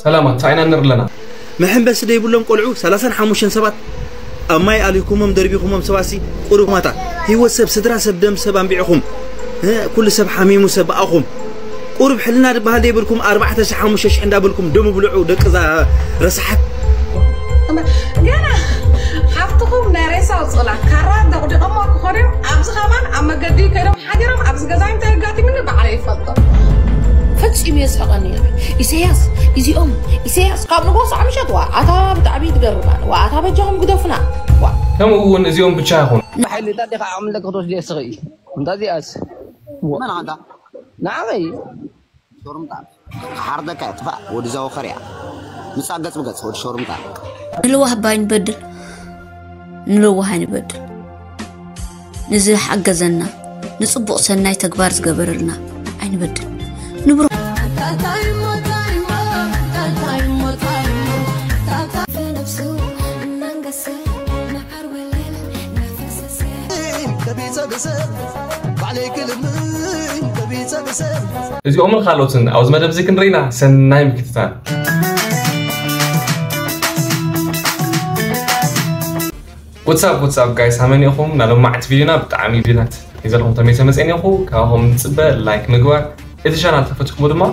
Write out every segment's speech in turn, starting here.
ሰላማት ሳይና ንር ኣለና። መሐንበሲ ደይብሎም ቆልዑ ሰላሳን ሓሙሽተን ሰባት ኣብ ማይ ኣሊኩሞም ደርቢኹሞም ሰባሲ ቁሩብ ማታ ህይወት ሰብ ስድራ ሰብ ደም ሰብ ኣንቢዕኹም እ፣ ኩሉ ሰብ ሓሚሙ ሰብ ኣኹም ቁሩብ ሕልና ዝበሃል ደይብልኩም ኣርባዕተ ሽሕ ሓሙሽተ ሽሕ እንዳበልኩም ደሙ ብልዑ ደቂ እዛ ረሳሓት ገና ሓፍትኹም ናይ ሬሳ ኣውፅኡላ ካራ ደቑዲቐሞ ክኾኑ እዮም ኣብዚ ኸማን ኣብ መገዲ ከይዶም ሓዲሮም ኣብዚ ገዛ እንታይ ኣጋጢሙኒ ባዕለ ይፈልጦ ፈጺሙ የስሕቐኒ ኢሰያስ እዚኦም ኢሰያስ ካብ ንጎ ሳዕ ምሸት ዋ ኣታ ብጣዕሚ ትገርማ ዋ ኣታ በጃኹም ግደፉና ዋ ከምኡ እውን እዚኦም ብቻ ይኹኑ ብሓይሊ እንዳ ዲኻ ዓቕሚ ደቂ ክትወስድ እየ ስኽኢ እንታ እዚኣስ መን ኣንታ ንዓኸይ ሾርምጣ ሓርደካ እያ ጥፋእ ወዲ ዛወኸር እያ ምጻእ ገጽ ብገጽ ወዲ ሾርምጣ ንልዋህ ባይ ንበድል ንልዋህ ኣይንበድል ንዝሓገዘና ንጽቡቕ ሰናይ ተግባር ዝገበረልና ኣይንበድል ንብሮ እዚኦምን ካልኦትን ኣብዚ መደብ እዚ ክንርኢና ሰናይ ምክትታል What's up what's up guys ሃመን ኢኹም ናሎም ማዕት ቪዲዮና ብጣዕሚ ቪዲዮታት ሒዘልኩም ተመይተ መፅእን ኢኹ ካብኹም ንፅበ ላይክ ምግባር እቲ ቻናል ተፈትኹሞ ድማ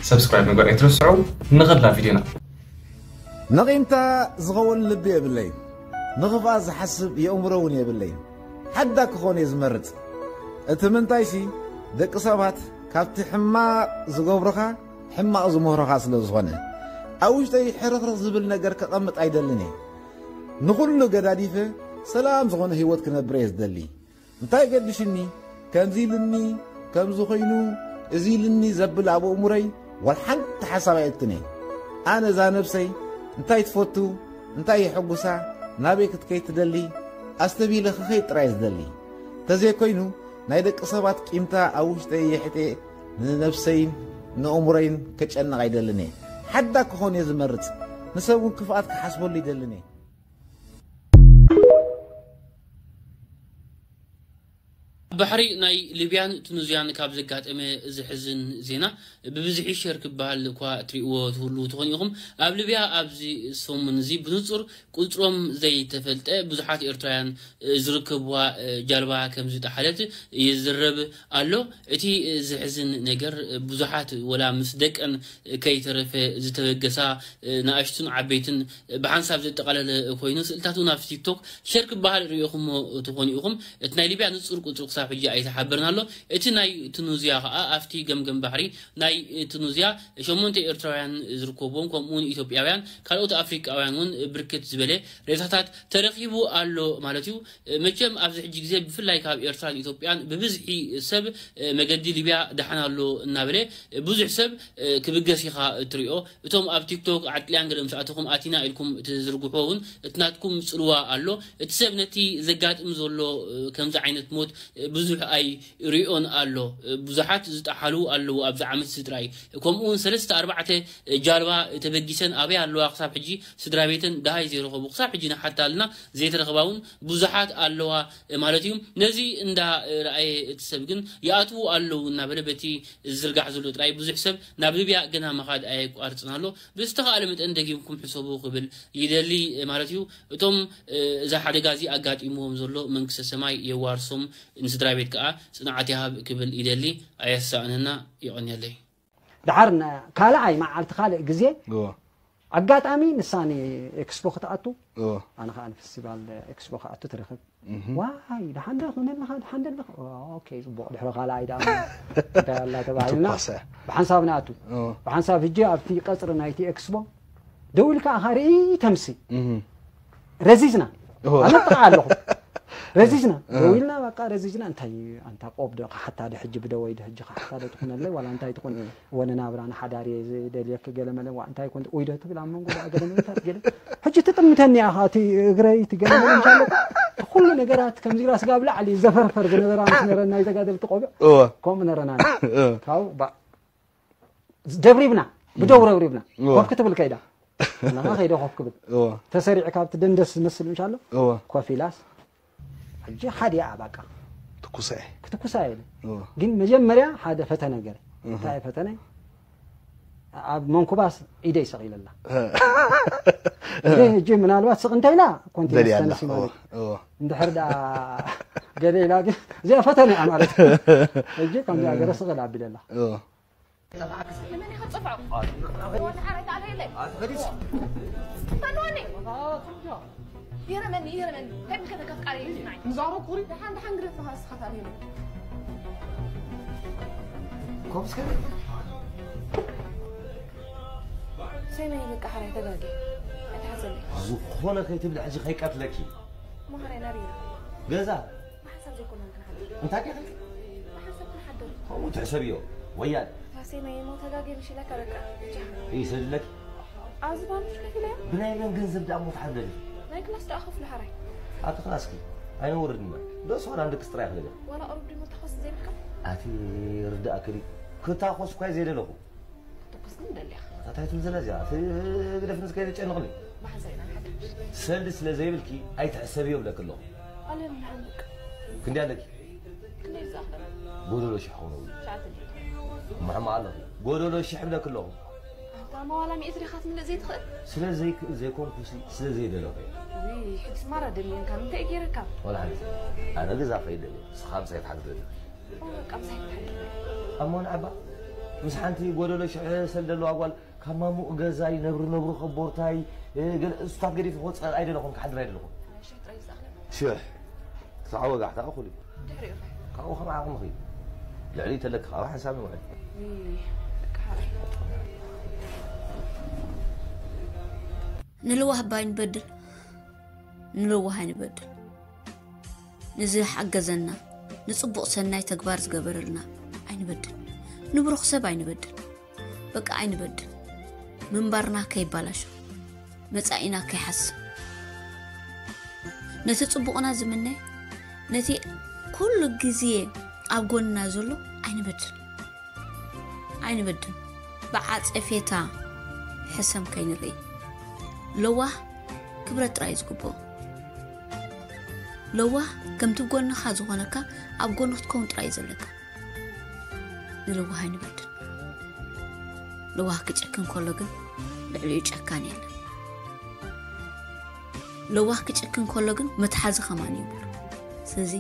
ሰብስክራይብ ምግባር ኣይትረስዑ ንኸድላ ቪዲዮና ንቂምታ ዝኸውን ልቢ የብለይን ንኽፍኣት ዝሓስብ የእምሮ እውን የብለይን ሓዳ ክኾን እየ ዝመርጽ እቲ ምንታይሲ ደቂ ሰባት ካብቲ ሕማቕ ዝገብሩኻ ሕማቕ ዝምህሩኻ ስለ ዝኾነ ኣብ ውሽጠይ ሕርኽርኽ ዝብል ነገር ከቐምጥ ኣይደልን እየ ንኹሉ ገዳዲፈ ሰላም ዝኾነ ህይወት ክነብር እየ ዝደሊ እንታይ ገድሽኒ ከምዚ ኢሉኒ ከምዚ ኮይኑ እዚ ኢሉኒ ዘብል ኣብ ኣእምሮይ ዋላ ሓንቲ ሓሳብ ኣየእትን እየ ኣነ እዛ ነብሰይ እንታይ ትፈቱ እንታይ የሐጉሳ ናበይ ክትከይድ ትደሊ ኣስተብሂለ ክኸይድ ጥራይ ዝደሊ ተዘይኮይኑ ናይ ደቂ ሰባት ቂምታ ኣብ ውሽጠይ የሕጤ ንነብሰይን ንእምሮይን ከጨንቕ ኣይደልን እየ ሓዳ ክኾን እየ ዝመርጽ ንሰብ እውን ክፍኣት ክሓስበሉ ይደልን እየ ባሕሪ ናይ ሊብያን ቱኒዝያን ካብ ዘጋጠመ ዘሕዝን ዜና ብብዝሒ ሸር ክበሃል እኳ ትሪእዎ ትህሉ ትኾኑ ኢኹም ኣብ ሊብያ ኣብዚ ሰሙን እዚ ብንጹር ቁጽሮም ዘይተፈልጠ ብዙሓት ኤርትራውያን ዝርከብዋ ጃልባ ከም ዝጠሓለት ይዝረብ ኣሎ እቲ ዘሕዝን ነገር ብዙሓት ወላ ምስ ደቀን ከይተረፈ ዝተበገሳ ንኣሽቱን ዓበይትን ብሓንሳብ ዘጠቓለለ ኮይኑ ስእልታት እውን ኣብ ቲክቶክ ሸር ክበሃል ርእኹሞ ትኾኑ ኢኹም እቲ ናይ ሊብያ ንጹር ቁጽሪ ክሳብ ሕጂ ኣይተሓበርን ኣሎ እቲ ናይ ቱኒዝያ ከዓ ኣብቲ ገምገም ባሕሪ ናይ ቱኒዝያ ሸሞንተ ኤርትራውያን ዝርከብዎም ከምኡውን ኢትዮጵያውያን ካልኦት ኣፍሪቃውያን እውን ብርክት ዝበለ ሬሳታት ተረኺቡ ኣሎ ማለት እዩ መቸም ኣብዚ ሕጂ ግዜ ብፍላይ ካብ ኤርትራን ኢትዮጵያን ብብዝሒ ሰብ መገዲ ሊብያ ደሓን ኣሎ እናበለ ብዙሕ ሰብ ክብገስ ኢኻ እትሪኦ እቶም ኣብ ቲክቶክ ዓጥልያን ገለ ምስ ኣተኹም ኣቲና ኢልኩም ትዝርግሕዎ እውን እቲ ናትኩም ጽልዋ ኣሎ እቲ ሰብ ነቲ ዘጋጥም ዘሎ ከምዚ ዓይነት ሞት ብዙሕ ኣይ ሪኦን ኣሎ ብዙሓት ዝጠሓሉ ኣለዉ ኣብዚ ዓመት እዚ ጥራይ ከምኡ እውን ሰለስተ ኣርባዕተ ጃልባ ተበጊሰን ኣበይ ኣለዋ ክሳብ ሕጂ ስድራ ቤተን ደሃይ ዘይረኸቡ ክሳብ ሕጂ ንሓታ ኣለና ዘይተረኸባ እውን ብዙሓት ኣለዋ ማለት እዩ ነዚ እንዳ ረኣየ እቲ ሰብ ግን ይኣትዉ ኣለዉ እናበለ በቲ ዝዝርጋሕ ዘሎ ጥራይ ብዙሕ ሰብ ናብ ሊብያ ገና ምኻድ ኣየቋርፅን ኣሎ ብዝተኻእለ መጠን ደጊምኩም ሕሰቡ ክብል ይደሊ ማለት እዩ እቶም እዛ ሓደጋ እዚ ኣጋጢምዎም ዘሎ መንግስተ ሰማይ የዋርሶም ንስድራ ቤት ከዓ ፅንዓት ይሃብ ክብል ይደሊ ኣየሳእነና ይቐንየለይ ድሓር ካልኣይ መዓልቲ ካልእ ግዜ ኣጋጣሚ ንሳ ንኤክስፖ ክትኣቱ ኣነ ከዓ ንፌስቲቫል ኤክስፖ ክኣቱ ትረኽብ ዋይ ደሓን ዶ ክነለኻ ደሓን ደለኻ ኦኬ ፅቡቕ ድሕሪ ካልኣይ ደኣ እንታይ ኣላ ተባሂልና ብሓንሳብ ንኣቱ ብሓንሳብ ህጂ ኣብቲ ቀፅሪ ናይቲ ኤክስፖ ደው ኢልካ ኣኻ ርኢ ተምሲ ረዚዝና ኣነ ጥቓ ኣለኹ ረዚዝና ደው ኢልና በቃ ረዚዝና እንታይ ኣንታ ቆብ ዶ ክሓታ ዶ ሕጂ ብደወይ ዶ ሕጂ ክሓታ ዶ ትኹነለይ ዋላ እንታይ ትኹን ወነ ናብራ ንሓዳር እየ ዝደልየኪ ገለ መለ ዋ እንታይ ኮን ኡይ ዶ ትብል ኣብ መንጎ ዋ ገለ መለ እንታይ ገለ ሕጂ ትጥምተኒ ኢኻ እቲ እግረይ እቲ ገለ መለ እንታይ ኩሉ ነገራት ከምዚ ኢላ ስጋብ ላዕሊ ዘፈርፈር ዝነበራ ምስ ነረና ይዘጋደል ትቆብዕ ከምኡ ነረና ካብኡ ደብሪብና ብደው ረብሪብና ኮፍ ክትብል ከይዳ ናኻ ከይደ ኮፍ ክብል ተሰሪዕ ካብቲ ደንደስ ዝመስል ምሻሎ ኮፍ ኢላስ ሕጂ ሓደ ኣባቃ ትኩሰ ክትኩሳ ኢለ ግን መጀመርያ ሓደ ፈተነ ገረ እንታይ ፈተነ ኣብ መንኩባስ ኢደይ ሰቒለላ። ኢደይ ሕጂ ምናልባት ስቕ እንተኢላ ኮንቲነስ ደልያ ኣላ። ተነሲ ማለት እዎ፣ እዎ። እንድሕር ደኣ ገለ ኢላ ግን እዚኣ ፈተነ እያ ማለት እዩ። ሕጂ ከምዚኣ ገለ ስቕ ኢላ ኣቢለላ። እዎ። ይረመኒ ይረመኒ ከብከ ተከፍቃሪ ይስማኝ ንዛረብ ኩሪ ደሓን ደሓን ግደፍ ንኻ ንስኻ ታሪሩ ኮምስከ ሰመይ በቃ ሓራይ ተጋጊ ኣይትሓዘለይ ዝኾነ ከይትብሊ ሕጂ ከይቀትለኪ ማህራይ ናበይ ኢና ገዛ ብሓሳብ ዘይኮነን ክንሓድር እንታይ ከ ብሓሳብ ክንሓድር ከምኡ ትሕሰብዮ ወያል እታ ሰመይ እሞ ተጋጊ ምሽለካ በቃ እጃ ይሰድለኪ ኣብዚ ባንሽ ከፊለ ብናይ መን ገንዘብ ደኣ ሞ ትሓድሪ ናይ ክላስ ደኣ ከፍሉ ሓራይ ኣብቲ ክላስኪ ኣይነውርድና ደስ ዋላ ንደቅስ ጥራይ ክልለ ዋላ ቅሩብ ድሞ ተኸስ ዘይብልካ ኣቲ ርዳእክኒ ክታኾስ እኳ ዘይደለኹ ክትኩስ ግን ደሊኻ እንታይ ትብል ዘላ እዚኣ እቲ ግደፍንስ ከይተጨንቕኒ ብሓንሳብ ኢና ንሓድር ሰልዲ ስለ ዘይብልኪ ኣይትሕሰብዮ ብለክ ኣለኹ ኣለም ንሓንቅ ክንዲ ኣለኪ ክንደይ ዝኣኽለ ጎደሎ ሽሕ ክኸውን ትሽዓተ ሚእቲ ማሕማ ኣለኹ ጎደሎ ሽሕ ብለክ ኣለኹ ኣታ መዋላ ሚእቲ ዲኻ ትምልእ ዘይትኽእል ስለ ዘይክእል ዘይኮንኩሲ ስለ ዘይደለኹ ውይ ሕጅስ ማራ ደሚንካ ምንታይ ገይረካ ወላ ሓንቲ ኣነ ገዛ ከይደለ ስኻ ምሳይ ትሓድረኒ በቃ ምሳይ ትሓድር ኣሞ ንዓባ ምስ ሓንቲ ጎደሎ ሽሕ ሰል ዘለዋ ጓል ካብ ማሙቕ ገዛይ ነብሪ ነብሩ ከቦርታይ ገለ እሱታት ገዲፍ ክወፅእ ኣይደለኹም ክሓድር ኣይደለኹም ሽሕ ጥራይ ዝኣኽለ ሽሕ ክሳዕ ወጋሕታ እኹል እዩ ድሕሪኡ ካብኡ ከም ዓቕምኺ ልዕሊ ተለኪ ካብ ሓንሳብ ንውዕል ውይ ደቂ ሓራይ ንልዋህ እባ ኣይንበድል ንልዋህ ኣይንበድል ንዝሓገዘና ንፅቡቕ ሰናይ ተግባር ዝገበረልና ኣይንበድል ንብሩኽ ሰብ ኣይንበድል በቃ ኣይንበድል ምንባርና ከይባላሾ መፃኢና ከይሓስብ ነቲ ፅቡቕና ዝምነ ነቲ ኩሉ ግዜ ኣብ ጎንና ዘሎ ኣይንበድል ኣይንበድል ብዓፀፌታ ሕሰም ከይንርኢ ለዋህ ክብረት ጥራይ ዝግብኦ ለዋህ ከምቲ ጎንኻ ዝኾነካ ኣብ ጎኑ ክትከውን ጥራይ እዩ ዘለካ ንለዋህ ኣይንበድል ለዋህ ክጨክን ከሎ ግን ልዕሊኡ ጨካን የለን ለዋህ ክጨክን ከሎ ግን መትሓዚ ከማን ይብሉ ስለዚ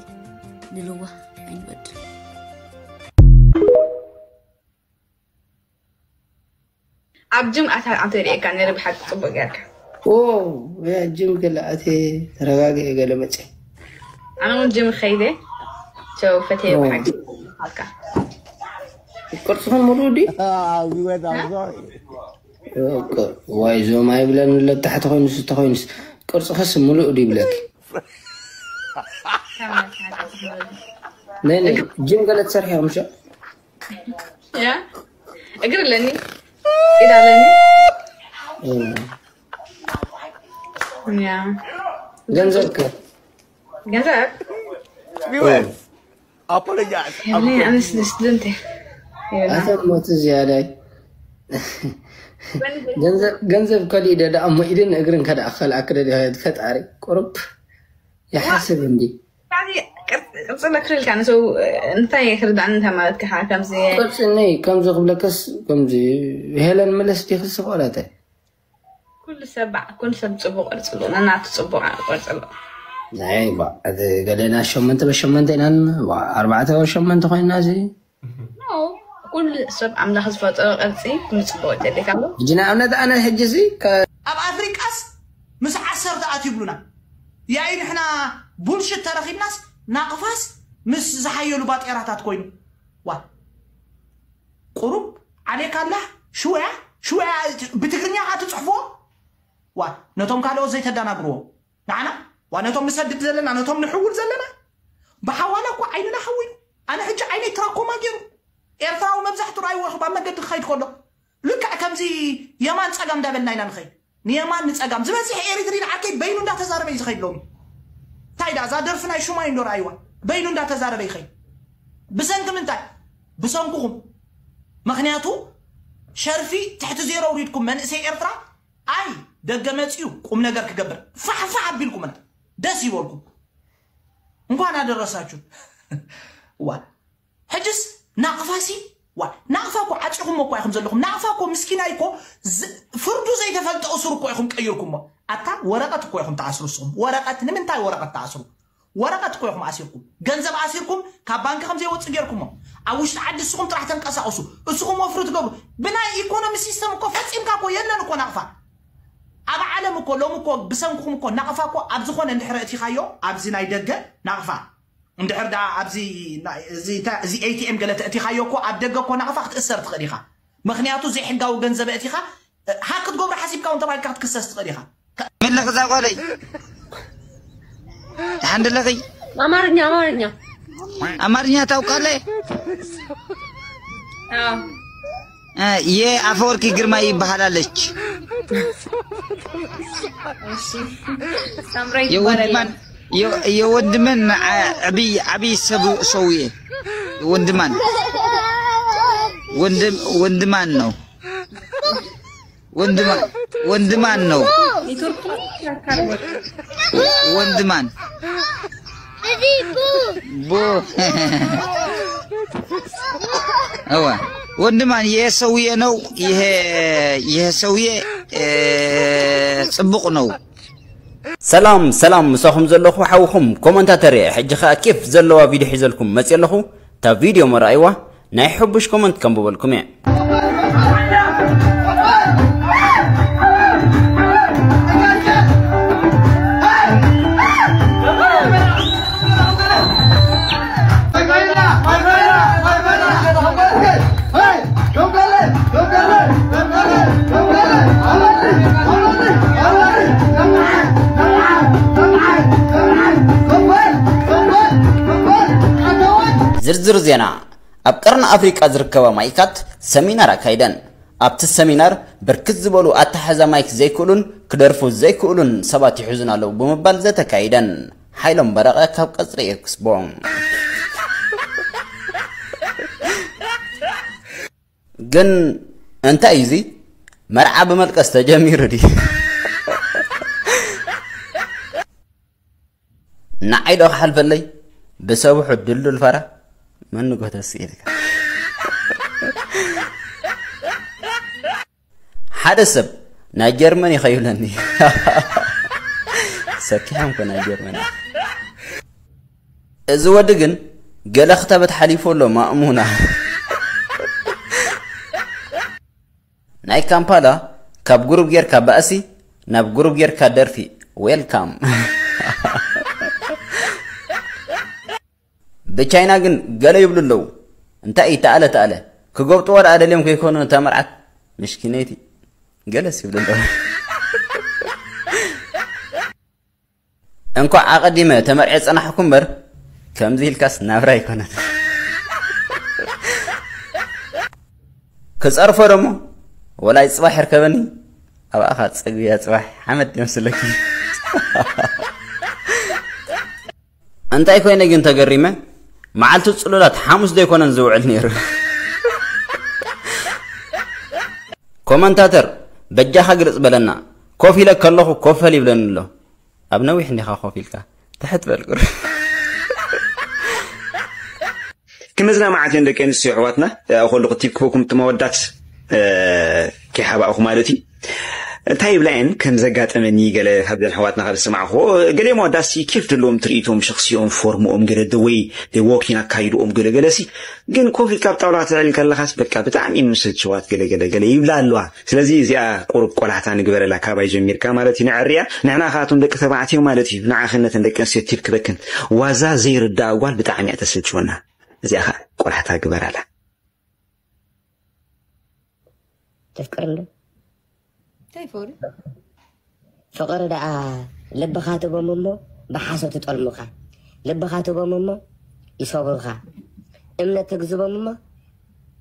ንልዋህ ኣይንበድል ኣብ ጅም ኣታ ኣንተ ሪኤካ ነረ ብሓቂ ጽቡቅ ጌርካ ኦ ያ ጅም ገለ ኣተ ተረጋግአ ገለ መፀ ኣነ እውን ጅም ከይደ ቸው ፈተየ ብሓቂ ኣልካ ቅርፅኽን ሙሉእ ዲ ዋይ ዞም ኣይብለን ኣሎ ታሕቲ ኮይኑስ እንተ ኮይኑስ ቅርፅኽስ ሙሉእ ዲ ይብለኪ ነይ ነይ ጅም ገለ ትሰርሒ ምሻ ያ እግር ኣለኒ ኢድ ኣለኒ ያ ገንዘብ ከ ገንዘብ Apologize. ያኔ ኣነስ ደስ ድንቴ ኣተ ሞት ዝያዳይ ገንዘብ ከሊእ ደዳ እሞ ኢድን እግርን ከዳ ከልኣክ ደዲ ፈጣሪ ቁሩብ ይሓስብ እንዲ ቅርጽ ለክልልካ ንሰው እንታይ ክርዳእኒ እንታይ ማለት ክሓ ከምዚ ቅርፂ ነይ ከምዚ ክብለከስ ከምዚ ሄለን መለስ ዲ ክስቆላተ ኩሉ ሰብ በዓ ኩሉ ሰብ ፅቡቅ ቅርፂ ኣለዎ ነናቱ ፅቡቅ ቅርፂ ኣለዎ ናይ ባ እቲ ገለና ሸመንተ በሸመንተ ኢና ባ ኣርባዕተ በሸመንተ ኮይና እዚ No፣ ኩሉ ሰብ ኣምላኽ ዝፈጠሮ ቅርፂ ኩሉ ፅቡቅ ይደልካ ኣሎ ሕጂ ንኣብነት ኣነ ሕጂ እዚ ከ- ኣብ ኣፍሪቃስ ምስ ዓሰርተ ኣት ይብሉና ያኢ ንሕና ቡልሽት ተረኺብናስ ናቕፋስ ምስ ዝሓየሉ ባጤራታት ኮይኑ ዋ ቁሩብ ዓሌክ ኣላህ ሽወያ ሽወያ ብትግርኛ ከዓ ትፅሕፍዎ ዋ ነቶም ካልኦት ዘይተደናግርዎ ንዓና ዋ ነቶም ንሰድድ ዘለና ነቶም ንሕውል ዘለና ብሓዋላ እኮ ዓይንና ሓዊሉ ኣነ ሕጂ ዓይነይ ትራኮማ ገይሩ ኤርትራዊ መብዛሕትኡ ራይዎ ኣብ መገዲ ክኸይድ ከሎ ልክዕ ከምዚ የማን ፀጋም እንዳበልና ኢና ንኸይድ ንየማን ንፀጋም ዝበዝሕ ኤሪትሪ ንዓርከይ በይኑ እንዳተዛረበ እዩ ዝኸይድ ሎሚ እንታይ ዳ እዛ ደርፊ ናይ ሹማይ እንዶ ረኣይዋ በይኑ እንዳተዛረበ ይኸይድ ብሰንኪ ምንታይ ብሰንኩኹም ምክንያቱ ሸርፊ ትሕቲ ዜሮ ውሪድኩም መንእሰይ ኤርትራ ኣይ ደገ መፅዩ ቁም ነገር ክገብር ፋሕፋሕ ኣቢልኩምና ደስ ይበልኩም እንኳን ኣደረሳችሁ ዋ ሕጅስ ናቕፋሲ ዋ ናቕፋ እኮ ዓፂኹሞ እኮ ኢኹም ዘለኹም። ናቕፋ እኮ ምስኪናይ እኮ ዝ- ፍርዱ ዘይተፈልጠ እሱር እኮ ኢኹም ቀይርኩሞ። ኣታ ወረቐት እኮ ኢኹም ትኣስሩ ንስኹም። ወረቐት ንምንታይ ወረቐት ትኣስሩ? ወረቐት እኮ ኢኹም ኣሲርኩም። ገንዘብ ኣሲርኩም ካብ ባንኪ ከም ዘይወፅእ ጌርኩሞ። ኣብ ውሽጢ ዓዲ ንስኹም ጥራሕ ተንቀሳቕሱ። እስኹም ወፍሪ ትገብሩ። ብናይ ኢኮኖሚ ሲስተም እኮ ፈፂምካ እኮ የለን እኮ ናቕፋ። ኣብ ዓለም እኮ ሎም እኮ ብሰንክኹም እኮ ናቕፋ እኮ ኣብ ዝኾነ እንድሕር እቲኻዮ ኣብዚ ናይ ደገ ናቕፋ እንድሕር ደኣ ኣብዚ እዚ ኤቲኤም ገለ ተእቲኻዮ እኮ ኣብ ደገ እኮ ናቕፋ ክትእሰር ትኽእል ኢኻ። ምኽንያቱ ዘይሕጋዊ ገንዘብ እቲኻ ሃክ ክትገብሮ ሓሲብካ እውን ተባሂልካ ክትክሰስ ትኽእል ኢኻ። መለኽ እዛ ጓለይ ሓንድለኺ ኣማርኛ ኣማርኛ አማርኛ ታውቃለህ? የአፈወርቂ ግርማ ይባሃላለች። የወንድማን የወንድምን አብይ አብይ ሰውዬ ወንድማን ወንድም ወንድማን ነው። ወንድማን ነው። ወንድማን ቡ እዋ ወንድማን ይሄ ሰውዬ ነው። ይሄ ይሄ ሰውዬ ጽቡቅ ነው። ሰላም ሰላም፣ ምሳኹም ዘለኹ ሓውኹም ኮመንታተር እየ። ሕጂ ኸኣ ኬፍ ዘለዋ ቪድዮ ሒዘልኩም መፅእ ኣለኹ። እታ ቪድዮ መርኣይዋ። ናይ ሕቡሽ ኮመንት ከንብበልኩም እየ። ዝርዝር ዜና። ኣብ ቀርኒ ኣፍሪቃ ዝርከባ ማይካት ሰሚናር ኣካይደን። ኣብቲ ሰሚናር ብርክት ዝበሉ ኣተሓሕዛ ማይክ ዘይክእሉን ክደርፉ ዘይክእሉን ሰባት ይሕዙን ኣለዉ ብምባል ዘተ ኣካይደን። ሓይሎም በረቐ ካብ ቀጽሪ ኤክስፖ። ግን እንታይ እዩ እዚ? መርዓ ብመልቀስ ተጀሚሩ ድዩ? ንዓይ ዶ ክሓልፈለይ ብሰብሑ ድልዱል ፋራ መንጎ ተስኢልካ። ሓደ ሰብ ናይ ጀርመን እዩ ከይብለኒ ሰኪሖም ኮ ናይ ጀርመን እዚ ወዲ ግን ገለ ክታበት ሓሊፉ ኣሎ ማእሙና ናይ ካምፓላ ካብ ግሩብ ጌርካ ባእሲ ናብ ግሩብ ጌርካ ደርፊ ዌልካም ብቻይና ግን ገለ ይብሉ ኣለዉ እንታይ እዩ ተኣለ ተኣለ ክጎብጥዎ ደኣ ደልዮም ከይኮኑ እታ መርዓት ምሽኪነይቲ ገለስ ይብሉ ኣለዉ እንኳዕ ኣቐዲመ ተመርዐ ጸናሕኩ እምበር ከምዚ ኢልካስ ናብራ ኣይኮነን ክጸርፎ ደሞ ወላይ ጽባሕ ይርከበኒ ኣብኣኻ ጸግብያ ጽባሕ ሓመድ የምስለኪ እንታይ ኮይነ ግን ተገሪመ መዓልቲ ጽሉላት ሓሙስ ዘይኮነን ዝውዕል ነይሩ ኮመንታተር በጃኻ ግልጽ በለና ኮፍ ኢለ ከለኹ ኮፈል ይብለኒ ኣሎ ኣብ ነዊሕ እንዲኻ ኮፍ ኢልካ ትሕት በል ቁር ክመዝና መዓት እየን ደቂ ኣንስትዮ ኣሕዋትና ከለኹ ቲፕ ክህበኩም ትመወዳት ከይሓባእኹ ማለት እዩ እንታይ ይብላ እየን ከም ዘጋጠመኒ ገለ ካብዘን ኣሕዋትና ካብ ዝሰማዕኹ ገሌ መወዳሲ ኬፍ ዘለዎም ትርኢቶም ሸኽሲኦም ፎርምኦም ገለ ደወይ ወኪን ኣካይድኦም ገለ ገለሲ ግን ኮፍ ኢልካ ኣብ ጣውላ ክትዕል ከለኻስ በቃ ብጣዕሚ እየን መሰልችዋት ገለ ገለ ገለ ይብላ ኣለዋ ስለዚ እዚኣ ቁሩብ ቆላሕታ ንግበረላ ካባይ ጀሚርካ ማለት እዩ ንዕርያ ንሕና ካቶም ደቂ ተባዕትዮ ማለት እዩ ንዓኽነተን ደቂ ኣንስትዮ ቲፕ ክበክን ዋዛ ዘይርዳኣ ጓል ብጣዕሚ እያ ተሰልችወና እዚኣ ከዓ ቆላሕታ ግበራላ ተፍቅር እንዶ እንታይ ፍቅሪ ፍቅሪ ደኣ ልብኻ ትቦም እሞ ብሓሶት ይጠልሙኻ ልብኻ ትቦም እሞ ይሰብሩኻ እምነት ትግዝቦም እሞ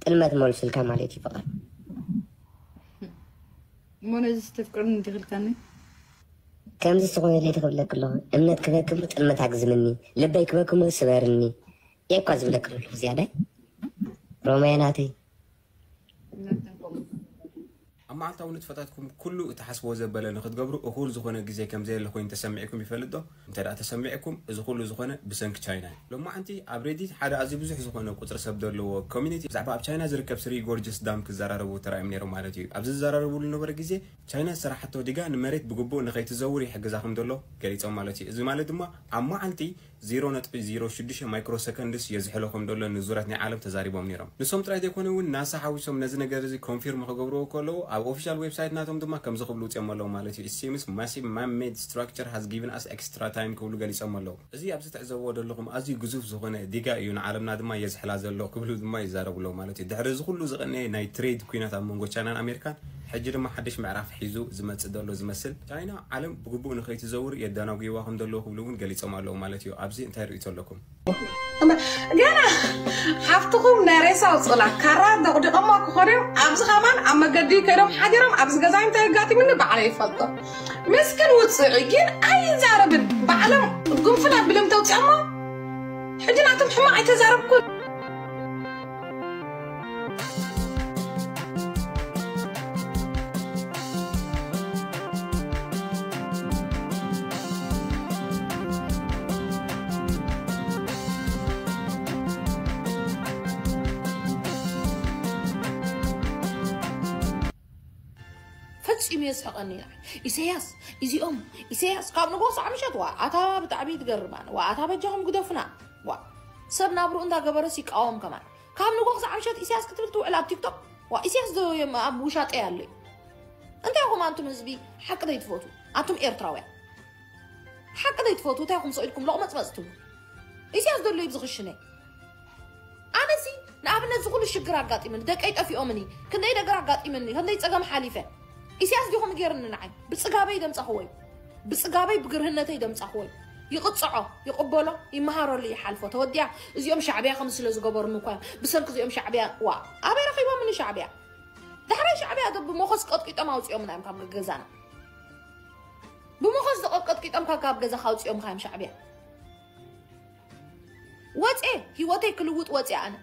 ጥልመት መልሱልካ ማለት እዩ ፍቅሪ እሞ ነዚ ስተፍቅርኒ እንዲኽልካኒ ከምዚ ዝኾነ ለይቲ ክብለክ ኣለኹ እምነት ክበክ እሞ ጥልመት ኣግዝምኒ ልበይ ክበክ እሞ ስበርኒ እየ እኳ ዝብለክ ዘለኹ ዝያዳይ ሮማየ ናተይ ኣብ መዓልታዊ ንጥፈታትኩም ኩሉ እትሓስብዎ ዘበለ ንክትገብሩ እኹል ዝኾነ ግዜ ከም ዘየለ ኮይኑ ተሰሚዕኩም ይፈልጥ ዶ? እንተ ደኣ ተሰሚዕኩም፣ እዚ ኩሉ ዝኾነ ብሰንኪ ቻይና እዩ። ሎማዓንቲ ኣብ ሬዲት ሓደ ኣዝዩ ብዙሕ ዝኾነ ቁጽሪ ሰብ ዘለዎ ኮሚኒቲ ብዛዕባ ኣብ ቻይና ዝርከብ ስሪ ጎርጅስ ዳም ክዘራረቡ ተራእዮም ነይሮም ማለት እዩ። ኣብዚ ዝዘራረቡሉ ዝነበረ ግዜ ቻይና ዝሰራሓቶ ዲጋ ንመሬት ብግቡእ ንኸይትዘውር ይሕግዛ ከም ዘሎ ገሊጾም ማለት እዩ። እዚ ማለት ድማ ኣብ መዓልቲ ዜሮ ነጥቢ ዜሮ ሽዱሽተ ማይክሮ ሰከንድስ የዝሕሎ ከም ዘሎ ንዙራት ናይ ዓለም ተዛሪቦም ነይሮም። ንሶም ጥራይ ዘይኮነ እውን ናሳ ሓዊሶም ነዚ ነገር እዚ ኮንፊርም ክገብርዎ ከለዉ ኣብ ኦፊሻል ዌብሳይት ናቶም ድማ ከምዚ ክብሉ ውፅኦም ኣለዉ ማለት እዩ። It seems massive man-made structure has given us extra time ክብሉ ገሊጾም ኣለዉ። እዚ ኣብዚ ትዕዘብዎ ዘለኹም ኣዝዩ ግዙፍ ዝኾነ ዲጋ እዩ፣ ንዓለምና ድማ የዝሕላ ዘሎ ክብሉ ድማ ይዛረቡ ኣለዉ ማለት እዩ። ድሕሪ እዚ ኩሉ ዝቐነየ ናይ ትሬድ ኲናት ኣብ መንጎ ቻይናን ኣሜሪካን ሕጂ ድማ ሓድሽ ምዕራፍ ሒዙ ዝመጽእ ዘሎ ዝመስል፣ ቻይና ዓለም ብግቡእ ንኸይትዘውር የደናጉይዋ ከም ዘለዉ ክብሉ እውን ገሊጾም ኣለዉ ማለት እዩ። ኣብዚ እንታይ ርእይቶ ኣለኩም? ገና ሓፍትኹም ናይ ሬሳ ኣውፅኡላ ካራ ደቕዲቐማ ክኾኑ እዮም። ኣብዚ ከማን ኣብ መገዲ ከይዶም ሓዲሮም ኣብዚ ገዛይ እንታይ ኣጋጢሙኒ ባዕለይ ይፈልጦ። ምስኪን ውፅዒ ግን ኣይዛረብን። ባዕሎም ጉንፍል ኣቢሎም ተውፅኦሞ። ሕጂ ናቶም ሕማቕ ኣይተዛረብኩን። ፈጺሙ የስሕቐኒ። ኢሰያስ፣ እዚኦም ኢሰያስ ካብ ንጎ ሳዕ ምሸት ዋ ኣታ ብጣዕሚ ትገርማን ዋ ኣታ በጃኹም ግደፉና ዋ ሰብ ናብርኡ እንዳገበረስ ይቃወም ከማን ካብ ንጎ ክሳዕ ምሸት ኢሰያስ ክትብል ትውዕል ኣብ ቲክቶክ ዋ ኢሰያስ ዶ የም ኣብ ውሻጠ ኣሎ እዩ እንታይ ኢኹም ኣንቱም ህዝቢ ሓቂ ዘይትፈቱ ኣንቱም ኤርትራውያን ሓቂ ዘይትፈቱ እንታይ ኢኹም ስቕ ኢልኩም ሎቕመጽመጽ ትብሉ ኢሰያስ ዘሎ እዩ ዝኽሽነ ኣነሲ ንኣብነት ዝኹሉ ሽግር ኣጋጢምኒ ደቀይ ጠፊኦምኒ ክንደይ ነገር ኣጋጢምኒ ክንደይ ጸገም ሓሊፈ ኢሳያስ ዲኹም ገይርኒ ንዓይ ብጽጋበይ ደምጻኽዎ እዩ ብጽጋበይ ብግርህነተይ ደምጻኽዎ እዩ ይቕጽዖ ይቕበሎ ይመሃረሉ ይሓልፎ ተወዲኣ እዚኦም ሻዕብያ ከም ስለ ዝገበሩኒ እኳ እዮም ብሰንኪ እዚኦም ሻዕብያ ዋ ኣበይ ረኺቦምኒ ሻዕብያ ዳሕራይ ሻዕብያ ዶ ብመኾስ ቀጥቂጦም ኣውጺኦምና እዮም ካብ ገዛና ብመኾስ ዶ ቀጥቂጦም ካብ ካብ ገዛኻ ኣውጺኦምኻ እዮም ሻዕብያ ወጼ ህይወተይ ክልውጥ ወጼ ኣነ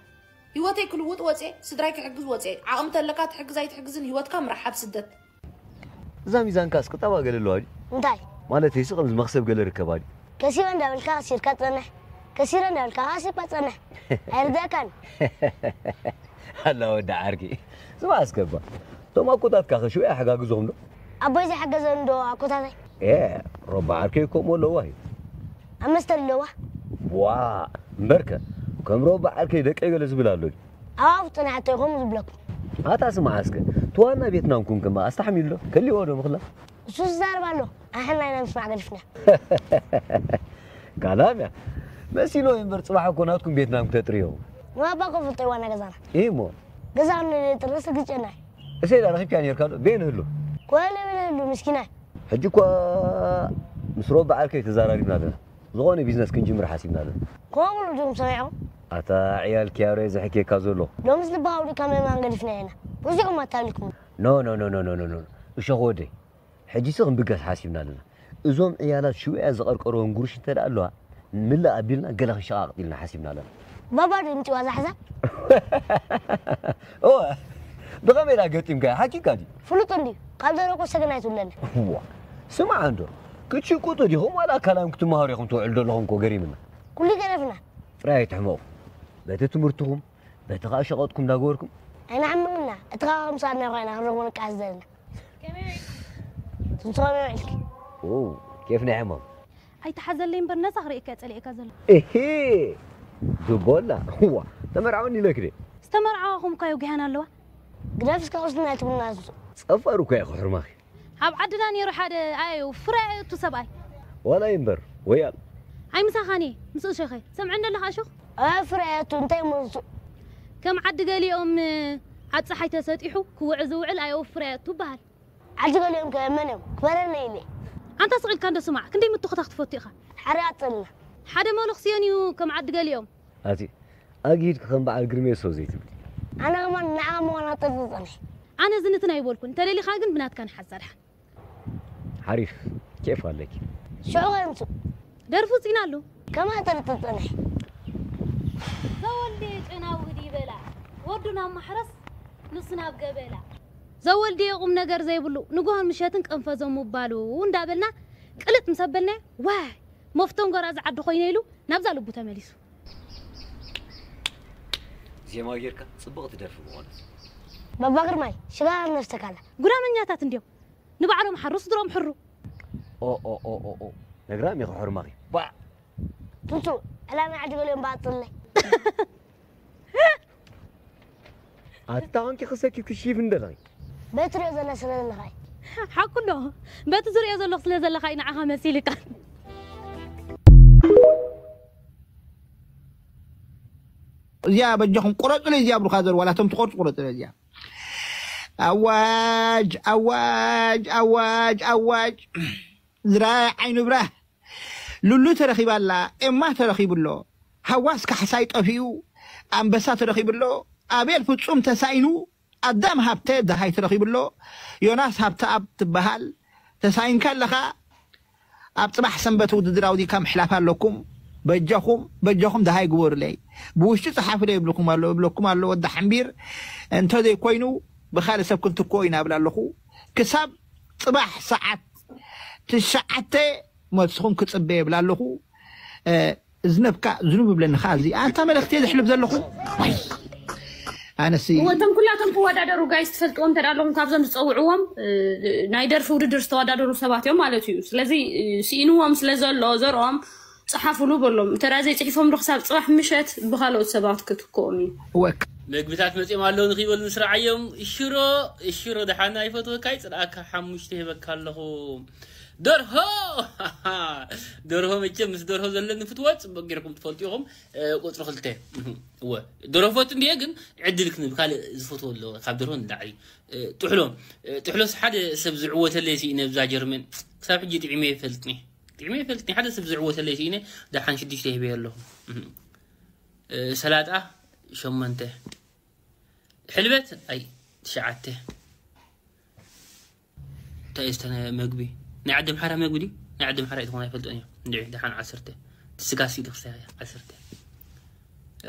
ህይወተይ ክልውጥ ወጼ ስድራይ ክሕግዝ ወጼ ዓቕሚ ተለካ ትሕግዝ ኣይትሕግዝን ህይወትካ ምራሕ ኣብ ስደት እዛ ሚዛንካስ ቁጠባ ገለ ኣለዋ ድዩ? እንታይ? ማለተይሲ ከምዚ መኽሰብ ገለ ርከባ ድዩ? ከሲበ እንዳበልካ ከሲርካ ትጸንሕ፣ ከሲረ እንዳበልካ ከኣ ከሲርካ ትጸንሕ። ኣይርድኣካን። ኣላ ወዲ ዓርኪ። ስማዕ እስከ እባ፣ እቶም ኣኮታትካ ከ ሽዑ ኣይሓጋግዙኹም ዶ? ኣቦይ ዘይሓገዘኒ ዶ ኣኮታተይ? ኤእ፣ ሮባ ዓርከይ ከምኡ ኣለዋ እዩ። ኣብ መስተ ኣለዋ። ዋእ፣ እምበርከ፣ ከም ሮባ ዓርከይ ደቀይ ገለ ዝብል ኣሎ ድዩ? ኣዋፍቱ ናይ ኣተይ ከምኡ ዝብለኩም። ኣታ ስማዓ እስከ፣ እቲ ዋና ቬትናምኩም ከ ኣስተሓሚሉ ዶ? ከሊእዎ ዶ ምኽላ? እሱ ዝዛረብ ኣሎ፣ ኣሕና ኢና ምስማዕ ገዲፍና። ካላም እያ። መሲልዎ እዩ እምበር፣ ጽባሕ እኮ ናትኩም ቬትናም ክተጥርዮ። ንባባ እኮ ይፈልጦ እዩ ዋና ገዛና። እሞ? ገዛ ክንደይ ጥርስ ግጨና እዩ። እሰይ ዳ ረኺብካያ ነይርካ ዶ? በየን ህሉ? ኮለ በለ ህሉ፣ ምስኪናይ። ሕጂ እኳ ምስ ሮባ ዓርከይ ተዛራሪብና ኣለና። ዝኾነ ቢዝነስ ክንጅምር ሓሲብና ኣለና። ከምኡ ኢሉ ድዮም ሰሚዖም? ኣታ ዕያል ኪያሮ እየ ዘሕክየካ ዘሎ። ሎምስ ልቢ ኣውሊዕካ ምእማን ገዲፍናዮ ኢና። ወዚዕኩም ኣታሊኩም። No no no no no no no እሾኽ ወደይ። ሕጂሲ ክንብገስ ሓሲብና ኣለና። እዞም ዕያላት ሽውያ ዝቐርቀርዎም ጉርሽ እንተ ደኣ ኣለዋ ምልእ ኣቢልና ገለ ክንሸቓቕጥ ኢልና ሓሲብና ኣለና። ባባ ድዩ ኣምጺዋ እዛ ሓሳብ? እወ ብኸመይ ኢላ ገጢምካያ ሓኪካ ድዩ? ፍሉጥ እንድዩ ካብ ደረቆ ሰገን ኣይትውለኒ። እዋ ስማዕ እንዶ ክትሽቁጡ ዲኹም ዋላ ኣካላም ክትመሃሩ ኢኹም ትውዕሉ ዘለኹም እኮ ገሪምና። ኩሉ ይገደፍና። ጥራይ ኣይትሕመቑ። በቲ ትምህርትኹም በቲ ኸኣ ሸቐጥኩም እንዳገበርኩም። ኣይንሕመቕ ኢና። እቲ ኸኣ ከም ሰኣልና ኢኻ ኢና ክንረኽቦ ንቃለስ ዘለና። ትንስኻ ከመይ ውዒልኪ? ው ኬፍ ናይ ሕማም። ኣይትሓዘለይ እምበር ነዛ ክርእየካ እየ ጸሊኤካ ዘለኹ። እሂ ዱቦላ እዋ ተመርዓወኒ ኢለኪ ድየ? ዝተመርዓዋኹም እኳ የጒሃና ኣለዋ። ግደፍ እስከ ቁስልና ኣይትብልና እሱ። ጸፋር እኳ እየ ክሕርማኺ። ኣብ ዓድና ነይሩ ሓደ ኣየው ፍረ ኣየቱ ሰብኣይ። ዋላ እዩ እምበር ወያል። ኣይ ምሳኻን እየ ምስ እሾኸ ሰምዐ እንደለኻ እሾኽ። ኣየ ፍረ ኣየቱ እንታይ እሞ ንሱ። ከም ዓዲ ገሊኦም ኣብ ጸሓይ ተሰጢሑ ክውዕ ዝውዕል ኣየው ፍረ ኣየቱ ይበሃል። ዓዲ ገሊኦም ከ መን እዮም ክበረለይ ኢለ። ኣንታ ስቕ ኢልካ እንዶ ስማዕ ክንደይ ምትኹታኽ ትፈቱ ኢኻ። ሓርያ ኣጥልና። ሓደ መለኽስዮን እዩ ከም ዓዲ ገሊኦም። ኣቲ ኣግሂድኪ ከም በዓል ግርሜ ሰው ዘይትብሊ። ኣነ ከማን ንዓ ምዃና ጠርጥርጠኒ። ኣነ ዝንትን ኣይበልኩን እንተደሊኻ ግን ብናትካ ንሓዛ ድሓን። ሓሪፍ ኬፍ ኣለኪ። ሽዑ ከ ምጹ። ደርፊ ውጺና ኣሎ። ከማን ጠርጥርጠኒ። ተወልደ ጨናዊ ህዲ ይበላ ወዱ ናብ ማሕረስ ንሱ ናብ ገበላ። ዘወልድዮ ቁም ነገር ዘይብሉ ንግሆን ምሸትን ቀንፈዞም ምባሉ እንዳበልና ቅልጥ ምስ ኣበልናዮ፣ ዋይ መፍተንጎራ ዝዓዲ ኮይነ ኢሉ ናብዛ ልቡ ተመሊሱ። ዜማ ጌርካ ጽብቕቲ ደርፊ ምኾነት። ባባ ግርማይ ሽጋራ ነፍተካላ። ጉዳመኛታት እንድዮም። ንባዕሎም ሓሩ ስድሮም ሕሩ። ኦ ኦ ኦ ኦ ኦ ነግራም ኢኻ ሕርማኺ። ባ ቱቱ ዕላማ ዓዲ ገሊኦም ባጥልለይ። ኣታ ኮንኪ ክሰኪ ክሺፍ እንደለኺ። በትሪኦ ዘለ ስለ ዘለኻይ። ሓቁ እንዶ በቲ ዝሪኦ ዘለኹ ስለ ዘለኻ እዩ ንዓኻ መሲልካ። እዚኣ በጃኹም ቁረፁለይ እዚኣ ብሩኻ ዘር ዋላ እቶም ትቆርፁ ቁረፁለይ እዚኣ ኣዋጅ ኣዋጅ ኣዋጅ ኣዋጅ ዝረኣየ ዓይኑ ብራህ ሉሉ ተረኺባላ ኤማ ተረኺብሎ ሃዋስ ካሕሳይ ጠፊኡ ኣንበሳ ተረኺብሎ ኣቤል ፍጹም ተሳኢኑ ኣዳም ሃብተ ደሃይ ተረኺብሎ ዮናስ ሃብተኣብ ትበሃል ተሳኢንካ ኣለኻ ኣብ ጽባሕ ሰንበት ውድድር ኣውዲካ ምሕላፍ ኣለኩም በጃኹም በጃኹም ደሃይ ግበሩለይ ብውሽጢ ጽሓፉለይ ይብልኩም ኣሎ ይብለኩም ኣሎ ወዲ ሓምቢር እንተዘይኮይኑ ብኻልእ ሰብ ክንትክኦ ኢና እብል ኣለኹ ክሳብ ጽባሕ ሰዓት ትሽዓተ መልስኹም ክጽበ ይብል ኣለኹ ዝነብካ ዝኑብ ይብለኒ ከዓ እዚ ኣታ መልእክቲ ዘሕልፍ ዘለኹ ኣነሲ እወ እቶም ኩላቶም ክወዳደሩ ጋይስ ትፈልጥዎም እንተ ኣለኹም ካብዞም ዝፀውዕዎም ናይ ደርፊ ውድድር ዝተወዳደሩ ሰባት እዮም ማለት እዩ ስለዚ ስኢንዎም ስለ ዘሎ ዘርኦም ፀሓፍሉ በሎም እንተ ዘይፅሒፎም ዶ ክሳብ ፅባሕ ምሸት ብካልኦት ሰባት ክትክኦም እዩ ወክ መግብታት መፅኦም ኣለዉ ንክይበሉ ንስርዓዮም ሽሮ ሽሮ ደሓና ይፈትወካ ይፅልኣካ ሓሙሽተ ይህበካ ኣለኹ ደርሆ ደርሆ መቸም ምስ ደርሆ ዘለኒ ፍትወ ፅቡቅ ጌርኩም ትፈልጡ ኢኹም ቁፅሪ ክልተ እወ ደርሆ ፈቱ እንድየ ግን ዕድል ክንብ ካልእ ዝፈትዎ ኣሎ ካብ ደርሆ ንላዕሊ ጥሕሎ ጥሕሎስ ሓደ ሰብ ዝዕወተለይ ስኢነ ብዛ ጀርመን ክሳብ ሕጂ ጥዒመ ይፈልጥኒ ጥዒመ ይፈልጥኒ ሓደ ሰብ ዝዕወተለይ ስኢነ ደሓን ሽዱሽተ ሂበዮ ኣለኹ ሰላጣ ሸሞንተ ሕልበት ኣይ ትሽዓተ እንታይ እዩ ዝተነ መግቢ ናይ ዓዲ ኣምሓራ መግቢ ድዩ ናይ ዓዲ ኣምሓራ እዩ ዝኾነ ኣይፈልጦን እዮም እንድዒ ደሓን ዓሰርተ እቲ ስጋ ሲ ድኽሳ ዓሰርተ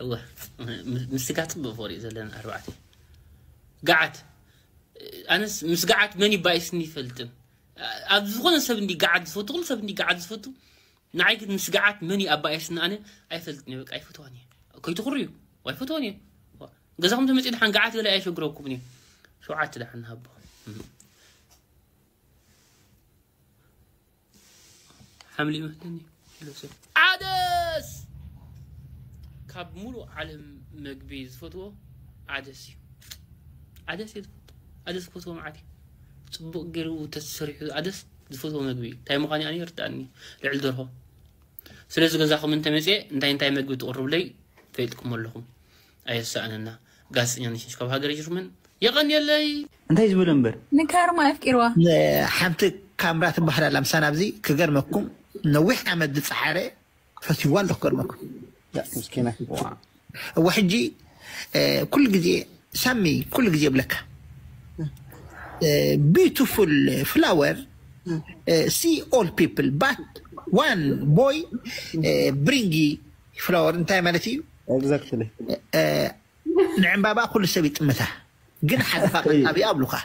እወ ምስ ስጋ ፅቡቅ ፈሪኡ ዘለና ኣርባዕተ ገዓት ኣነስ ምስ ገዓት መን ይባኢስኒ ይፈልጥን ኣብ ዝኾነ ሰብ እንዲ ገዓት ዝፈቱ ኩሉ ሰብ እንዲ ገዓት ዝፈቱ ንዓይ ግን ምስ ገዓት መን ይኣባየስኒ ኣነ ኣይፈልጥን እየ በቃ ኣይፈትዋን እየ ከይትኹርዩ ኣይፈትዋን እየ ገዛኹም ተመፅኡ ደሓን ገዓት ገለ ኣየሸግረኩምን እዩ ሸውዓተ ደሓን ንሃቦ ሓምሊ ይመስለኒ ኢሉ ሰብ ዓደስ ካብ ሙሉእ ዓለም መግቢ ዝፈትዎ ዓደስ እዩ ዓደስ እየ ዝፈቱ ዓደስ ክፈትዎ መዓት እዩ ፅቡቅ ገይሩ ተሰሪሑ ዓደስ ዝፈትዎ መግቢ እዩ እንታይ ምዃን ኣነ ይርዳእኒ ልዕሊ ደርሆ ስለዚ ገዛኹም እንተመፅየ እንታይ እንታይ መግቢ ትቕርብለይ ፈልጥኩም ኣለኹም ኣየሳእነና ጋዜጠኛ ነሽሽ ካብ ሃገረ ጀርመን የቐንየለይ እንታይ ዝበለ እምበር ንካርማ ኣፍቂርዋ ሓንቲ ካምራ ትበሃል ኣላ ምሳና ኣብዚ ክገርመኩም ነዊሕ ዓመት ዝፀዓረ ፈትዋ ኣለኩ ክገርመኩም ምስኪና እዋ ሕጂ ኩሉ ግዜ ሳሚ ኩሉ ግዜ ብለካ beautiful flower see all people but one boy bring flower እንታይ ማለት እዩ exactly ንዕምባባ ኩሉ ሰብ ይጥምታ ግን ሓደ ፋቅ ኣብያ ኣብሉካ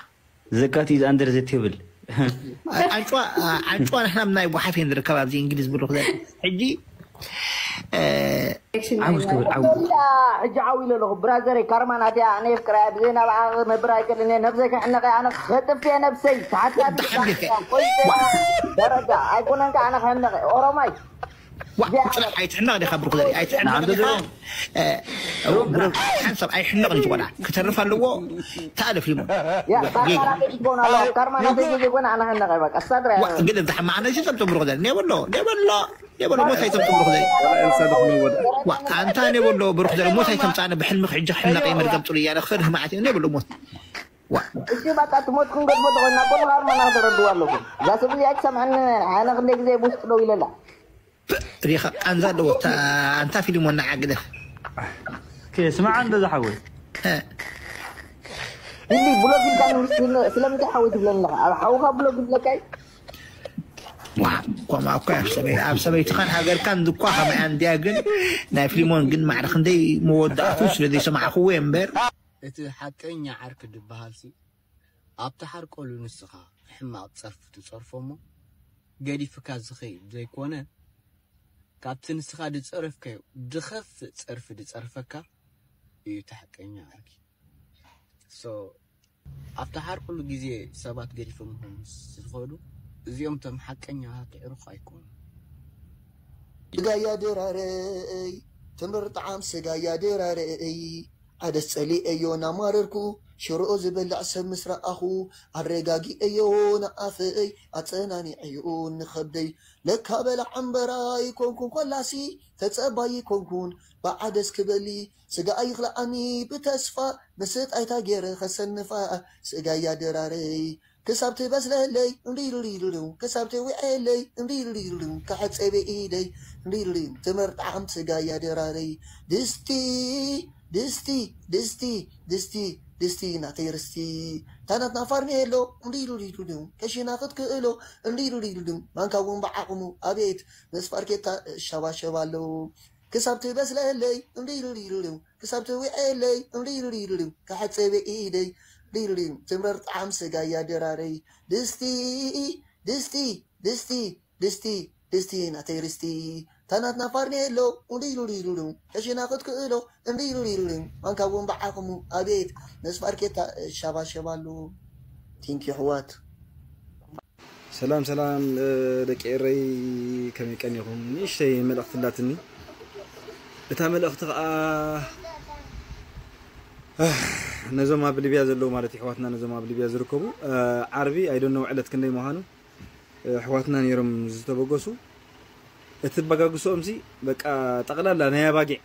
ዘካት is under the table ኣንጭዋ ኣንጭዋ ንሕና ናይ ጓሓፍ እየ ንርከብ ኣብዚ እንግሊዝ ብሩክ ዘ ሕጂ ዓውስ ክብል ዓው ሕጂ ዓው ኢለ ኣለኹ ብራዘረይ ካርማ ናትያ ኣነ የፍቅራ ብዘይ ናብዓ ክነብር ኣይክእልን እየ ነብሰይ ከሕነቀ ኣነ ከጥፍ እየ ነብሰይ ተሓሳቢ ብጣዕሚ ጌርካ ደረጃ ኣይኮነን ከ ኣነ ከሕነቀ ኦሮማይ ዋ ብፅራሕ ኣይትሕነቕ ዲኻ ብሩክ ዘርኢ ኣይትሕነቕ ዲኻ ሓንሳብ ኣይሕነቕን ዝኾና ክተርፍ ኣለዎ ተኣለፍ ሊሞ ያ ካርማ ናተይ ዝኾን ኣለዋ ካርማ ናተይ ዘይኮነ ኣነ ከሕነቀ በቃ ሳድራ ግደ ዝሓማዓነ ሲ ጸብጸብ ብሩክ ዘርኢ ኔበሎ ኔበሎ ኔበሎ ሞት ኣይተምጽእ ብሩክ ዘርኢ ኣንታ ኔበሎ ብሩክ ዘርኢ ሞት ኣይተምጻነ ብሕልሚ ክሕጂ ክሕነቕ እየ መርገም ጽሩ እያለ ክፈርህ መዓት እዩ ኔበሎ ሞት እሺ በቃ ትሞት ክንገድፎ ተኾይና እኮ ንኻርማ ናክተረድዋ ኣለኹ እዛ ሰብ እዚኣ ትሰምዐኒ ኣነ ክንደይ ግዜ ብውሽጢ ደው ኢለላ ሪኻ ቃንዛ ኣለዎ ኣንታ ፊልሞን ንዓ ግደፍ ስማዕ እንዶ ዝሓወይ እንዲ ብሎግ ኢልካ ስለምንታይ ሓወይ ትብለኒ ኣለኻ ኣብ ሓውኻ ብሎግ ይብለካ እዩ ዋ ኮማ እኮ ኣብ ሰበይ ኣብ ሰበይትኻን ሃገርካን እኳ ከማያ እንድያ ግን ናይ ፊልሞን ግን ማዕረ ክንደይ መወዳእቱ ስለ ዘይሰማዕኽዎ እየ እምበር እቲ ሓቀኛ ዓርኪ ድበሃል ሲ ኣብቲ ሓርቆሉ ንስኻ ሕማቕ ጸርፊ ትጸርፎ እሞ፣ ገዲፍካ ዝኸይድ ዘይኮነ፣ ካብቲ ንስኻ ዝጸረፍካዮ ዝኸፍእ ጸርፊ ዝጸርፈካ እዩ እቲ ሓቀኛ ዓርኪ። So ኣብቲ ሓርቁሉ ግዜ ሰባት ገዲፎምኹም ዝኸዱ፣ እዚኦም እቶም ሓቀኛታት ኣዕሩኽ ኣይኮኑን። ስጋያ ድራረይ ትምር ጣዕም ስጋያ ድራረይ ዓደስ ጸሊኤዮ ናማረርኩ ሽሮኦ ዝበልዕ ሰብ ምስ ረኣኹ ኣረጋጊኤዮ ንኣፈይ ኣጸናኒዐዮ ንኸብደይ ለካ በላዕ እምበራ ይኮንኩን ኮላሲ ተጸባይ ይኮንኩን ብዓደስ ክበሊ ስጋ ኣይኽልኣኒ ብተስፋ ምስጥ ኣይታ ገይረ ከሰንፋ ስጋያ ድራረይ ክሳብ ትበስለለይ እንዲሉሊሉሉ ክሳብ ትውዕለይ እንዲሉሊሉሉ ከሐፀበ ኢደይ እንዲሉሊ ትምር ጣዕም ስጋያ ድራረይ ድስቲ ድስቲ ድስቲ ድስቲ ድስቲ ናተይ ርስቲ ታናትና ፋርኔሎ እንዲሉሊሉሉ ከሽና ክትክእሎ እንዲሉሊሉሉ ማንካ እውን ብዓቕሙ ኣቤት ምስ ፋርኬታ እሸባሸብ ኣሎ ክሳብ ትበስለለይ እንዲሉሊሉሉ ክሳብ ትውዕለይ እንዲሉሊሉሉ ከሐፀበ ኢደይ ሊሉሊ ትምረር ጣዕም ስጋያ ድራረይ ድስቲ ድስቲ ድስቲ ድስቲ ድስቲ ናተይ ርስቲ ታናትና ፋርኔሎ እንዲሉሊሉሉ ከሽና ክትክእሎ እንዲሉሊሉሉ ማንካ እውን ብዓቕሙ ኣቤት ምስ ፋርኬታ እሸባሸብ ኣሎ ቲንኪ ሕዋት ሰላም ሰላም ደቂ ኤረይ ከመይ ቀኒኹም? ንእሽተይ መልእኽቲ ኣላትኒ። እታ መልእኽቲ ከዓ ነዞም ኣብ ሊብያ ዘለዉ ማለት ኣሕዋትና ነዞም ኣብ ሊብያ ዝርከቡ ዓርቢ ኣይደነው ዕለት ክንደይ ምዃኑ ኣሕዋትና ነይሮም ዝተበገሱ እቲ በጋግሶኦም ሲ በቃ ጠቕላላ ናይ ኣባጊዕ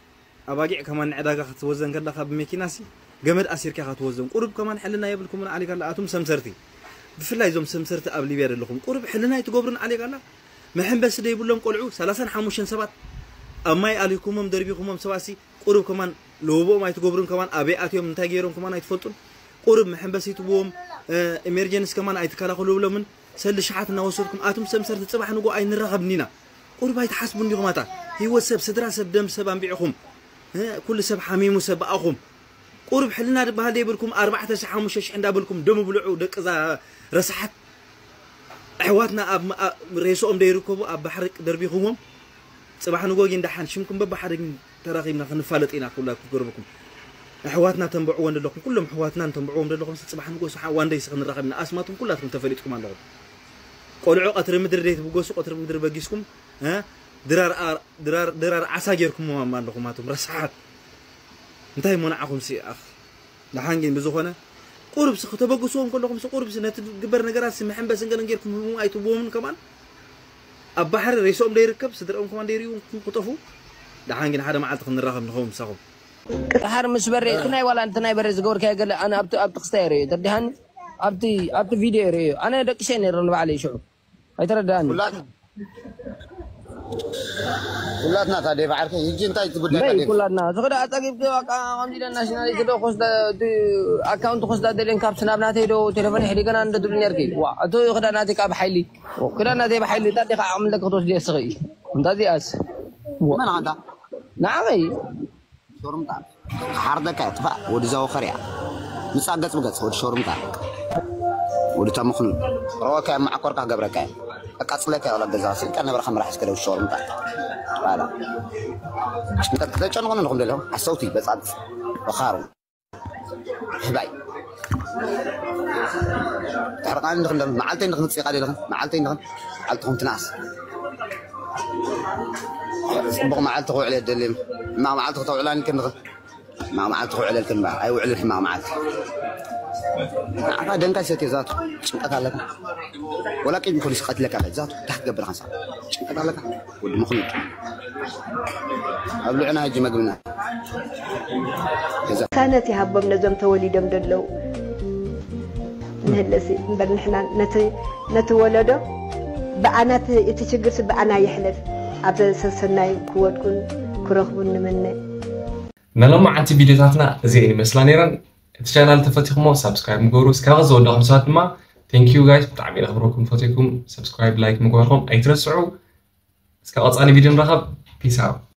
ኣባጊዕ ከማን ንዕዳጋ ክትወዘን ከለኻ ብመኪና ሲ ገመድ ኣሲርካ ኢኻ ትወዘን። ቁሩብ ከማን ሕልና የብልኩምን ዓሊ ካላ ኣቱም ሰምሰርቲ። ብፍላይ እዞም ሰምሰርቲ ኣብ ሊብያ ዘለኹም ቁሩብ ሕልና ኣይትገብሩን ዓሊ ካላ። መሐንበሲ ደይብሎም ቆልዑ ሰላሳን ሓሙሽተን ሰባት ኣብ ማይ ኣሊኩሞም ደርቢኹሞም ሰባት ሲ ቁሩብ ከማን ለውቦኦም ኣይትገብሩን ከማን ኣበይ ኣትዮም እንታይ ገይሮም ከማን ኣይትፈልጡን። ቁሩብ መሐንበሲ ትብዎም ኢመርጀንስ ከማን ኣይትከላኸሉብሎምን። ሰልዲ ሸሓት እናወሰድኩም ኣቱም ሰምሰርቲ ፅባሕ ንጎ ኣይንራኸብን ኢና። ቁሩብ ኣይትሓስቡ እንዲኹም ኣታ ህይወት ሰብ ስድራ ሰብ ደም ሰብ ኣንቢዕኹም ኩሉ ሰብ ሓሚሙ ሰብ ብኣኹም ቁሩብ ሕልና ዝበሃል ዘይብልኩም ኣርባዕተ ሺሕ ሓሙሽተ ሺሕ እንዳበልኩም ደም ብልዑ ደቂ እዛ ረሳሓት ኣሕዋትና ኣብ ሬስኦም ደይርከቡ ኣብ ባሕሪ ደርቢኹዎም ፅባሕ ንጎጊ እንዳሓን ሽምኩም በባሓደ ተራኺብና ክንፋለጥ ኢና ኩላ ክገርበኩም ኣሕዋትና ተንብዕዎ ዘለኹም ኩሎም ኣሕዋትና ተንብዕዎም ዘለኹም ፅባሕ ንጎ ሰሓ ዋንደይስ ክንራኸብ ኢና ኣስማትኩም ኩላትኩም ተፈሊጥኩም ኣለኹም ቆልዑ ቀትሪ ምድሪ ደይትብገሱ ቀትሪ ምድሪ በጊስኩም ድራር ዓሳ ጌርኩምዎም ኣለኹም ኣቶም ረሳሓት እንታይ ሞናዕኹም ሲ ኣኽ ደሓን ግን ብዝኾነ ቁሩብ ሲ ክተበግስዎም ከለኹም ሲ ቁሩብ ሲ ነቲ ግበር ነገራት ሲ መሐንበስን ገለን ጌርኩም ህብዎም ኣይትብዎምን ከማን ኣብ ባሕሪ ሬስኦም ደይርከብ ስድረኦም ከማን ደይርእዩ ክጠፉ ደሓን ግን ሓደ መዓልቲ ክንራኸብ ንኸውን ምሳኹም ድሓር ምስ በሬ እቲ ናይ ዋላ እቲ ናይ በሬ ዝገበርካዮ ገለ ኣነ ኣብቲ ኣብቲ ክስታይ ርእዮ ተርዲሃኒ ኣብቲ ኣብቲ ቪድዮ ርእዮ ኣነ ደቂሰ ነይረ ንባዕለይ ሽዑ ኣይተረዳኣኒ ኩላትና ታዲያ ባዕልከ ሕጂ እንታይ እቲ ጉዳይ በይ ኩላትና ዝኽዳ ኣፀጊብኪ ኣቃ ከምዚ ኢለ ናሽናሊቲ ዶ ክወስዳ ኣካውንት ክወስዳ ደልየን ካብ ስናብ ናተይ ዶ ቴሌፎን ይሕዲ ገና እንደ ትብሉ ነርኪ ዋ እቶ ክዳ ናተይ ካብ ሓይሊ ክዳ ናተይ ብሓይሊ እንታይ ዲኻ ዓቕሚ ኣለኪ ክትወስዲ እስኺ እንታይ እዚኣስ መን ኣንታ ንዓኸይ ሾርምጣ ክሓርደካ እያ ጥፋእ ወዲ ዘወኸር እያ ምጻእ ገጽ ብገጽ ወዲ ሾርምጣ ወዲ ተምኽኑ ረወካ እያ ማዕኮርካ ክገብረካ እያ ኣቃጽለካ እያ ወላ ገዛ ስልቀ ነበረ ከም ራሕስ ከደ ወዲ ሾርምጣ ባላ ጭንቀት ከተጨንቑ ንኹም ደለኹም ሓሰውቲ በጻጽ ወኻሩ ሕባይ ተሕርቃኒ ንኽን ደም መዓልተይ ንኽን ጽቃ ደለኽን መዓልተይ ንኽን መዓልትኹም ትናስ ጽቡቕ መዓልቲ ክውዕል የደልም ሕማቕ መዓልቲ ክተውዕላኒ ክንኽን ሕማቕ መዓልቲ ክውዕለልክን እምበር ኣይውዕልን ሕማቕ መዓልቲ ንዓኻ ደንካ ይሰትዮ ዛቱ ጭንቀት ኣለካ ወላ ቂም ፖሊስ ቀትለካ ዛቱ እንታይ ክትገብር ኻንሳ ጭንቀት ኣለካ ወዲ ምኽኑድ ኣብልዑና ሕጂ መግብና ክሳነት ይሃቦም ነዞም ተወሊዶም ዘለዉ ንህለሲ እምበር ንሕና ነቲ ወለዶ ብኣና እቲ ችግርሲ ብኣና ይሕለፍ ኣብ ሰሰናይ ክወድቁን ክረኽቡን ንምነ ናይ ሎማዓንቲ ቪድዮታትና እዚኤን ይመስላ ነይረን እቲ ቻናል ተፈቲኹሞ ሳብስክራይብ ምግበሩ እስካብ ዝወዳኹም ሰባት ድማ thank you guys ብጣዕሚ ነኽብረኩም ፈትኩም ሳብስክራይብ ላይክ ምግባርኩም ኣይትረስዑ እስካብ ቀፃሊ ቪድዮ ንራኸብ peace out